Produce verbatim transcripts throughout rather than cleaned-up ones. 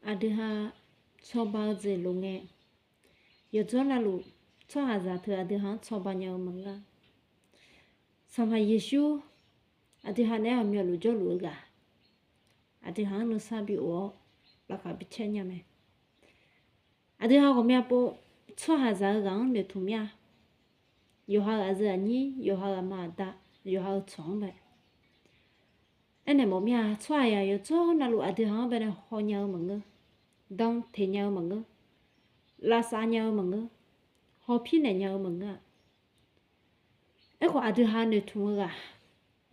Aqdui ha cawba-eu jeq lof ngae, yawqjawr navluf tsawrhaqzaq teu aqdui ha-anr cawba nya-eu maqngeur-a. Sanqpaq Yeqsur aqdui ha naeq-aer aqmyanluf jawrluf-eu ghaq, aqdui ha-anr nuisar bi of-awr laqkhaq bi caer nya mae. Aqdui ha ghawqmya pov tsawrhaqzaq-eu ghaq-anr noeqtmq mir-a. Yawqha-euq aqyuif aqnyir, yawqha-euq aqma aqda, yawqha-eu tsawq-anr bae. Aernaeq mawf mir-a, tsawrhaqzaq yawqjawr navluf aqdui ha-anr bae nae hawnya-eu maqngeur, dan teq nya-eu maqngeur, lavsav nya-eu maqngeur, hawpir naeq nya-eu maqngeur-a. Aerkhawf aqdui ha noeqtmq-eu ghaq,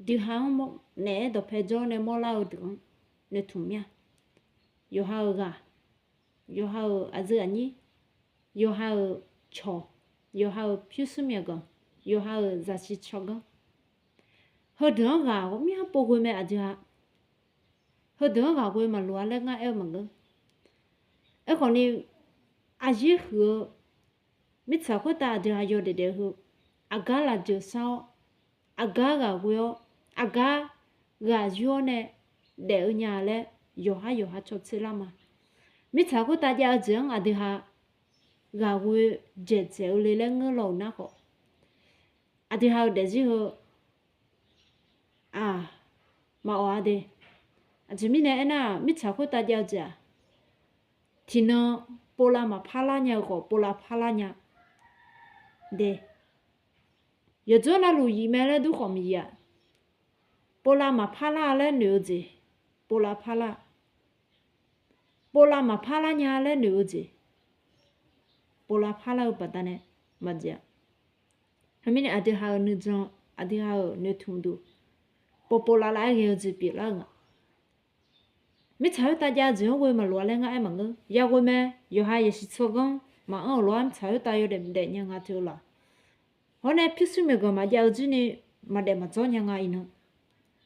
dui ha-anr naeq-aer dawqpae jawr nae mawrlar-eu deuq-anr noeqtmq mir-a. Yawqha-euq ghaq, yawqha-euq aqyuif aqnyir, yawqha-euq cawq, yawqha-euq pyurshuir myawqganq, yawqha-euq zaqsiq tsawrganr, heudeuq-anr ghaq ghawqmyanr pov ghoe mae aqdui ha. Heudeuq-anr ghaq ghoe maqloq-a laer ngar aer-eu maqngeur. Aerkhawfni, aqyir huiq-eu mirtsaq khoertav aqdui ha yawdaef daef-eu heu, aqgar lafjeuq shar-awr, aqgar ghaq ghoe-awr, aqgar ghaq yur-awr nae daef-eu nya laer yawqhar yawqha cawtser lar ma. Mirtsaq khoertav jav-eu jeq-anr aqdui ha ghaq ghoe dzaeqdzaeq-eu le laer ngeur law-euq nar khawf, aqdui ha-eu daefzir heu, aq, maqawq-a de. Aqjeq mirnae aernar-aq, mirtsaq khoertav jav-eu jeq-aq, tiqnan povlav maqpar lar nya-eu khawf povlav par lar nya de. Yawqjawr navluf yif mae laer dur khawf miqyif-aq, povlav maqpar lar laer noeq-eu jeq, povlav par lar. Povlav maqpar lar nya laer noeq-eu jeq, povlav par lar-eu baqdanae maqjeq-a. Heumirnae aqdui ha-euq nuijan, aqdui ha-euq noeqtmq duq, povpov lavlav-aer ghae-eu jeq pyeuflar-eu nga. Mirtsaq khoertav jav-eu jeq-anr ghoe maqloq-a laer ngar aer maqngeur. Ya ghoe mae, yawqha yasiq tsawrganr maqanr-euq lof-aer mirtsaq khoertav yawdaef daef nya nga teu-eu laq. Hawr nae pyurshuir myawqganq maqjav-eu jir ni maqdaef maqdzawr nya nga iqnan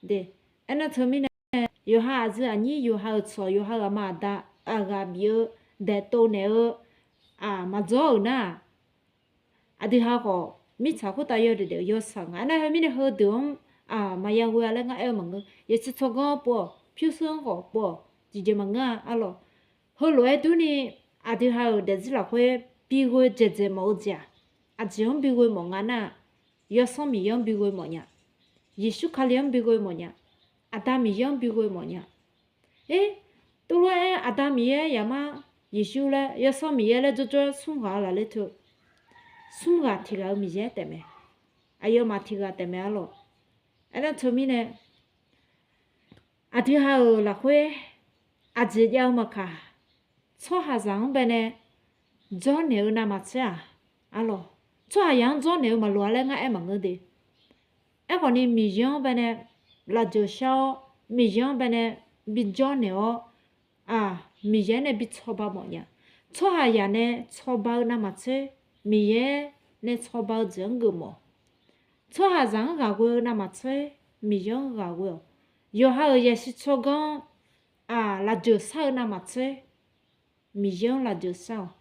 de. Aernar teumirnae, yawqha aqyuif aqnyir, yawqha-euq tsawq, yawqha-euq aqma aqda, aqghaq bif-eu, daeqtov naeq-eu, aq, maqdzawr-euq nar-aq, aqdui ha khawf mirtsaq khoertav yawdaef daef-eu yawshaq nga. Aernar heumirnae heudeuq-anr, aq, maqya ghoe-a laer ngar aer-eu maqngeur. Yasiq tsawrganr-anr pov-awq, pyurshuir-anr khawf pov-awq, tiqjeq maqngeur-a arlawq. Heulof-aer durni, aqdui ha-euq daefzir lafkhoer bi ghoe dzaeqdzaeq mawf-eu jeq-aq, aqjeq-anr bi ghoe mawf nga nar-aq, Yawsanr Miqyaer-anr bi ghoe mawf nya. Yeqsur Kali-anr bi ghoe mawf nya. Aqda Miqyaer-anr bi ghoe mawf nya. Tovlof-aer Aqda Miqyaer, Zaqmar Yeqsur laer, Yawsanr Miqyaer laer jawrjawr smr ghaq-eu lafler teu, smr ghaq tiq ghaq-eu Miqyaer taefmae. Aqyawfmaf tiq ghaq taefmae arlawq. Aernar teumirnae, aqdui ha-euq lafkhoer aqjeq jav-eu maqkaq, tsawrhaqzaq-anr baenae dzawrnaeq-eu navmaqtser-aq, arlawq, tsawrhaqzaq-anr dzawrnaeq-eu maqloq-a laer ngar aer maqngeur de. Aerkhawfni Miqyaer-anr baenae lafjeuq shar-awr, Miqyaer-anr baenae bi dzawrnaeq-awr, aq, Miqyaer nae bi cawba mawf nya. Tsawrhaqzaq nae cawba-eu navmaqtser, Miqyaer nae cawba-eu jeq-anr geufmawf. Tsawrhaqzaq-anr ghaq ghoe-eu navmaqtser, Miqyaer-anr ghaq ghoe-awq. Yawqha-euq yasiq tsawrganr-anr, aq, lafjeuq shar-eu navmaqtser, Miqyaer-anr lafjeuq shar-awq.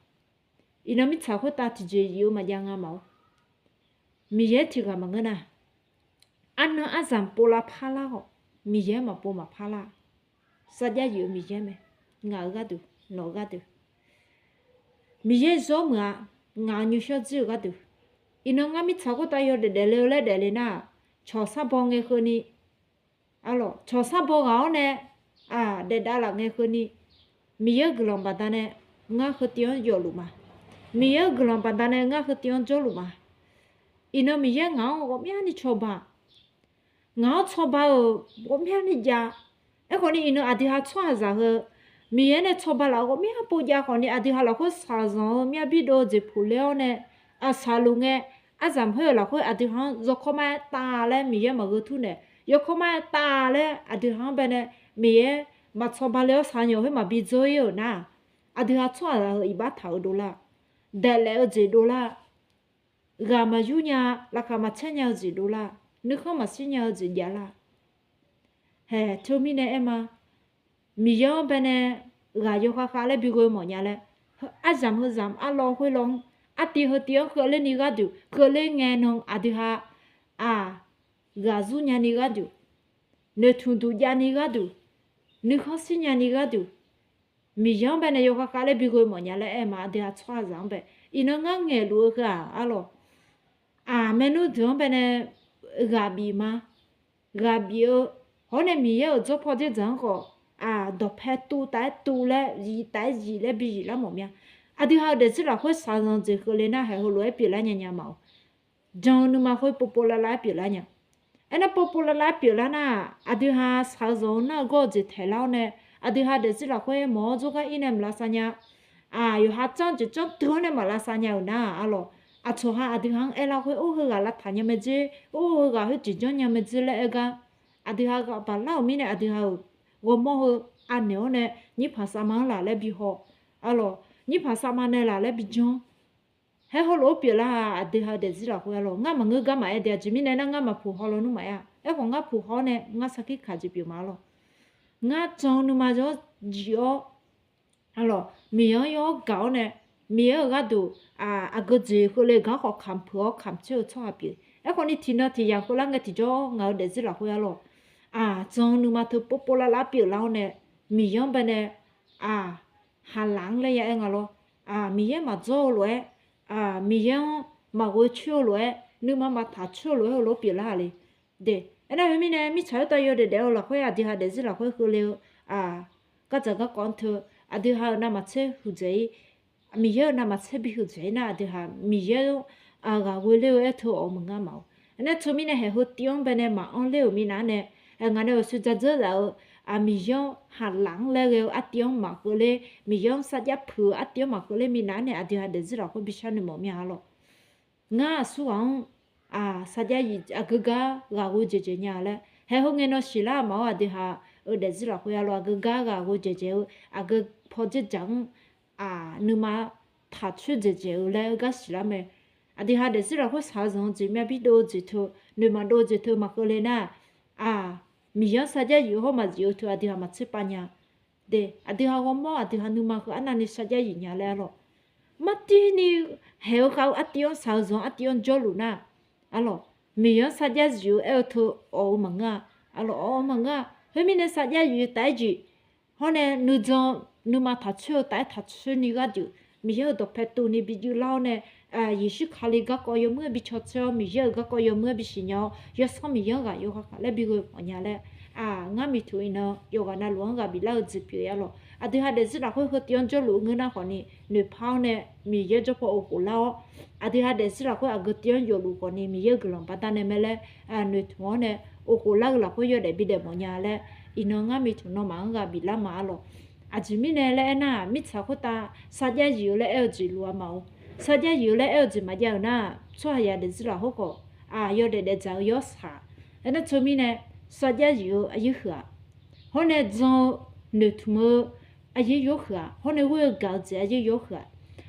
Iqnan mirtsaq khoertav tiqjeq yif-eu maqjav nga maq-awr, Miqyaer tiq ghaq maqngeur nar, arnan arzamq povlav parlar khawf, Miqyaer maqpov maqpar lar. Sarjax yif-eu Miqyaer mae. Ngaq-euq gharduq, nawq-eu gharduq, Miqyaer zawr muiq-a. Ngaq-euq nymrshawr jir-euq gharduq, iqnan ngar mirtsaq khoertav yawdaef daefle-eu laer daefle nar-aq, cawq sar baw ngae keuvni, arlawq, cawq sar baw ghaq-awr nae, aq, daefdav laf ngae keuvni, Miqyaer-euq guiqlanq baqdanae ngar heutiv-anr yawfluf ma. Miqyaer-euq guiqlanq baqdanae ngar heutiv-anr jawrluf ma. Iqnan Miqyaer ngaq-anr ghawqmyani cawba, ngaq-anr cawba-euq ghawqmyani jav. Aerkhawfni iqnan aqdui ha tsawrhaqzaq heu, Miqyaer nae cawba laf-euq ghawqmya pov jav khawfni, aqdui ha lafkhoer shaqzanq-eu myavbi dov-eu jeq puq ler-awr nae, aq, shaqluf ngae, arzamq khoer-euq lafkhoer aqdui ha-anr yawkawr mar-aer tav laer Miqyaer maqgheu tur naeq, yawkawr mar-aer tav laer aqdui ha-anr baenae Miqyaer maqcawba le-awr shaqzanq khoer maqbi dzeur-ir-euq nar, aqdui ha tsawrhaqzaq heu iqbax taq-eu dovlar, daeflaef-eu jeq dovlar, ghaq maqyur nya, laqkhaq maqcaer nya-eu jeq dovlar, nuikhanr maqshir nya-eu jeq javlar. Haeq, teumirnae aer ma. Miqyaer-anr baenae ghaq yawkhav khav laer bi ghoe mawf nya laer, arzamq heuzamq arlawr khoerlawr-anr, artiv heutiv-anr keuvler ni gharduq, keuvler ngae nan aqdui ha, aq, ghaq zur nyani gharduq, noeqtmq duq javni gharduq, nuikhanr shir nyani gharduq, Miqyaer-anr baenae yawkhav khav laer bi ghoe mawfnya laer aer ma. Aqdui-aq tsawrhaqzaq-anr bae iqnan ngar ngaeqluf-eu heu-aq arlawq, aq, maernmr deuq-anr baenae ghaq bif ma. Ghaq bif-eu hawr nae Miqyaer-euq jawrpaw dzerdzaq-anr khawf, aq, dawqpae tuv taf-aer tuv laer, zif taf-aer zif laer bi zif lar mawf mir-a. Aqdui ha-euq daefzir lafkhoer shaqzanq jeq keuvle nar, haeq heulof-aer pyeuflar nya nya ma-awq. Jan-eu nuima khoer povpov lavlav-aer pyeuflar nya. Aernar povpov lavlav-aer pyeuflar nar-aq, aqdui ha shaqzanq-eu nar-eu gawr-eu jeq taeqlar-awr nae, aqdui ha daefzir lafkhoer mawq-awr dzawrgar ir nae maqlavsav nya. Aq, yawqha canr jeq canr teu-awr nae maqlavsav nya-euq nar-aq arlawq, aqcawq ha aqdui ha-anr aerlar khoer or heughaq lavtaq nya mae dzer, or heughaq khoer jeq janr nya mae dzer laer aer gar, aqdui ha ghaq baq lar-euq mirnae aqdui ha-euq ghawrmawr heu anaeq-awr nae nyirpaq savma-anr laf laer bi haw, arlawq, nyirpaq savma nae laf laer bi janr. Haer heulof-aer pyeuflar-aq, aqdui ha-eu daefzir lafkhoer arlawq, ngar maqngeur gar maqaer de, aqjeq mirnae nar ngar maqpuq haw lawnmr maqaer-a. Aerkhawf ngar puq haw-awr nae ngar sarkir kaq jeq pyeuf ma arlawq. Ngar jan-eu nuima jawr jif-awr, arlawq, Miqyaer-anr yawr gaq-awr nae, Miqyaer-euq gharduq, aq, aqgeu jeq keuvle gar khawf kamq peuq-awr kamq coer-eu tsawrhaq pyeuf. Aerkhawf ni tiqnan tiq yaq keuvlar ngae tiqjawr ngaq-euq daefzir lafkhoer arlawq, aq, jan-eu nuima teu povpov lavlav pyeuflar-awr nae, Miqyaer-anr baenae, aq, haqlaq-anr laer ya aer nga lawr. Aq, Miqyaer maqdzawr-eu lof-aer, aq, Miqyaer-anr maqghoe coer-eu lof-aer, nuima maqtaq coer-eu lof-aer heulof-aer pyeuflar-aq le. De, aernar khoermirnae mirtsaq khoertav yawdaef daef-eu lafkhoer aqdui ha daefzir lafkhoer keuvle-eu, aq, gardzaq garkawv-anr teu, aqdui ha-euq navmaqtser huiqdzaeq-ir, Miqyaer-euq navmaqtser bi huiqdzaeq-ir nar, aqdui ha Miqyaer-anr ghaq ghoe ler-eu aer teu awq-eu maqngar ma-awq. Aernar teumirnae haeq heu tiv-anr baenae maqanr ler-euq minav nae, ngaq nae awqshoe dzardzeur zaf-eu, aq, Miqyaer-anr haqlaq-anr laer ghae-eu artiv-anr maqkeuv ler, Miqyaer-anr sarjax puiq-eu artiv-anr maqkeuv ler minav nae aqdui ha daefzir lafkhoer bi sharnoeq mawf mir-a arlawq. Ngar aqsurghaq-anr, aq, sarjax yif aqgeu gar ghaq ghoe dzaeqdzaeq nya laer haeq heu ngae nan siqlar ma-awr, aqdui ha-euq daefzir lafkhoer arlawq, aqgeu gar ghaq ghoe dzaeqdzaeq-eu, aqgeu paw dzerdzaq-anr, aq, nuima taq coer dzaeqdzaeq-eu laer heugar siqlar mae. Aqdui ha daefzir lafkhoer shaqzanq-eu jeq, myavbir dov-eu jeq teu, noeqmaf dov-eu jeq teu maqkeuv le nar, aq, Miqyaer-anr sarjax yif-eu hawr maqzif-eu teu aqdui ha maqtser pav nya. De, aqdui ha ghawrmawr aqdui ha nuima heu arnavni sarjax yif nya laer arlawq. Martirni haeq-eu khav-eu artiv-anr, shaqzanq artiv-anr jawrluf nar, arlawq, Miqyaer-anr sarjax zif-eu aer-eu teu awq-eu maqngeur-a. Arlawq, awq-eu maqngeur-a. Khoermirnae sarjax yif-eu taef-aer jeq hawr nae nuijan nuima taq coer-eu taef-aer taq coer ni gharduq, Miqyaer-euq dawqpae tuvni bi juivlar-awr nae, Yeqsur Kali garkawv yawmuiq-aer bi caw tser-awr, Miqyaer-euq garkawv yawmuiq-aer bi siqnya-awr, Yawsanr Miqyaer-anr ghaq yawkhav kaq laer bi ghoe mawfnya laer, ngar miqtuq iqnan yawqghaq navluf-anr ghaq biflar-eu jeq pyeuf-ir arlawq. Aqdui ha daefzir lafkhoer heu tiv-anr jawrluf-eu ngeur nar khawfni, noeqpar-awr nae Miqyaer jawrpaw oqkhof lar-awr, aqdui ha daefzir lafkhoer aqgeu tiv-anr yawfluf khawfni Miqyaer-euq guiqlanq baqdanae mae laer noeqtmq-awr nae, oqkhof lar-eu lafkhoer yawdaef bidaf mawfnya laer, iqnan ngar miqtuq nawmaf-anr ghaq biflar ma arlawq. Aqjeq mirnae laer aernar-aq, mirtsaq khoertav sarjax yif-eu laer aer-eu jeq luf-a ma-or. Sarjax yif-eu laer aer-eu jeq maqjav-euq nar, tsawrhaqzaq daefzir lafkhoer khawf, aq, yawdaef daefdzaq-eu yawr shaq. Aernar teumirnae, sarjax yif-eu aqyuif huiq-aq, hawr nae jan-eu noeqtmq-eu aqyuif yawr huiq-aq, hawr nae ghoer-eu gaq-eu jeq aqyuif yawr huiq-aq.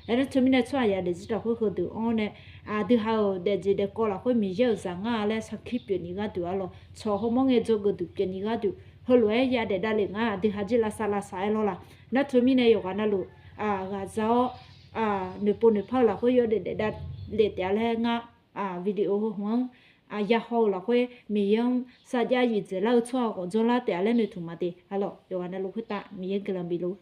Aernar teumirnae tsawrhaqzaq daefzir lafkhoer heudeuq anr-awr nae, aqdui ha-euq daefjeq daefkawv lafkhoer Miqyaer-euq zaq ngar-a laer sarkir pyeufni gharduq arlawq, tsawq hawmawr ngae dzawgeuf duq pyeufni gharduq, heulof-aer yadaef davlef ngar aqdui ha jir lavsav lavsav-aer lawr la. Nar teumirnae yawqghaq navluf, aq, ghaqza-awr, aq, noeqpov noeqpar-eu lafkhoer yawdaef daef davlef taef-a laer ngar, aq, video heu hmq-anr, aq, yahaw-eu lafkhoer Miqyaer-anr sarjax yif dzaeqlar-eu tsawrhaq ghawqdzanr lar taef-a laer noeqtmq ma de arlawq. Yawqghaq navluf khoertav Miqyaer guiqlanq bifluf.